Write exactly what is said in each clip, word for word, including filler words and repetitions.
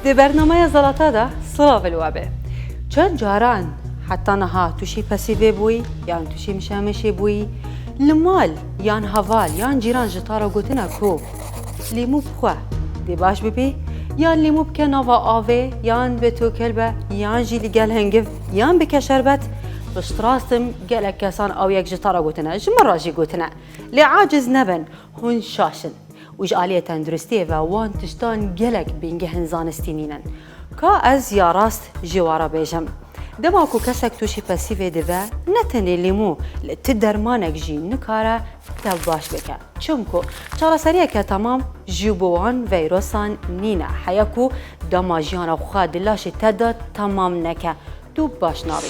Di bernameya Zalata de silav li we be. Çend caran heta niha tu jî pesîvê bûyî yan tu jî mişemişê bûyî? Li mal yan heval yan cîran ji te re gotine ku lêmû bixwe dê baş bibî, yan lêmû bike nava avê, yan bi tokel be, yan jî li gel hingiv, yan bike şerbet, piştrast im gelek kesan ew yek ji te re gotine, ji min re jî gotine. Lê aciz nebin, hûn şaş in. Û ji aliyê tenduristiyê ve wan tiştan gelek bingehên zanistî nînin. Ka ez ya rast ji we re bêjim. Dema ku kesek tûşî pesîvê dibe, ne tenê lêmû, lê ti dermanek jî nikare te baş bike. Çimku çareseriyeke temam ji bo wan veyrosan nîne. Heye ku dema jiyana xwe di laşê te de temam neke, tu baş nabî.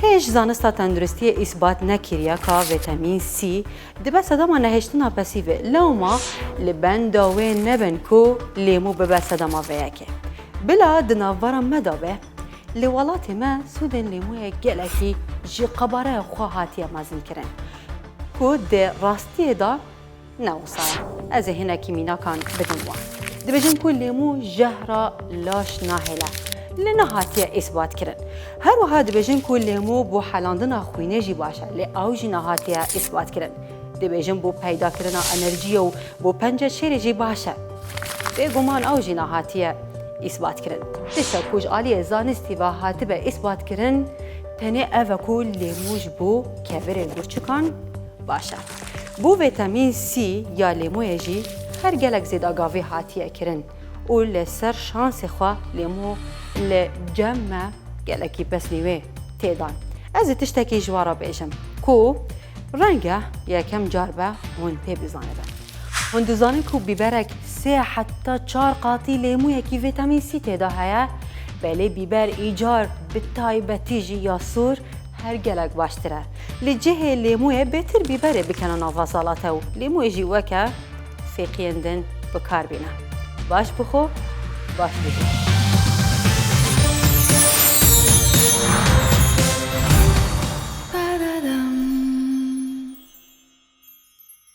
Hêj zanista tenduristiyê îsbat nekiriye ka vîtamîn C dibe sedema nehiştina pesîvê. Lewma li benda wê nebin ku lêmû bibe sedema vê yekê. Bila di navbera me de be, li welatê me sûdên lêmûyê gelekî ji qebareya xwe hatiye mezinkirin, ku di rastiyê de ne wisa ye. Ez ê hinekî mînakan bidim we. Dibêjin ku lêmû jehra laş nahêle. Lê nehatiye îsbatkirin. Her wiha dibêjin ku lêmû bo helandina xwînê jî baş e, lê ew jî nehatiye îsbatkirin. Dibêjin bo peydakirina enerjiyê û bo penceşêrê jî baş e. Bêguman ew jî nehatiye îsbatkirin. Tiştek ku ji aliyê zanistî ve hatibe îsbatkirin, tenê ev e ku lêmû ji bo kevirên gurçikan baş e. Bo vîtamîn C ya lêmûyê jî her gelek zêdagavî hatiye kirin û li ser şansê xwe lêmû li cem me gelekî pesnî wê tê dan. Ez ê tiştekî ji we re bêjim ku renge yekem car be hûn pê bizanibin. Hûn dizanin ku bîberek sê heta çar qatî lêmûyekî vîtamîn C tê de heye. Belê bîber îcar bi taybetî jî ya sûr her gelek baştir e. Li cihê lêmûyê bêtir bîberê bikene nava salate û lêmûyê jî weke fêqiyên din bi kar bîne. Baş bixwe, baş bijî.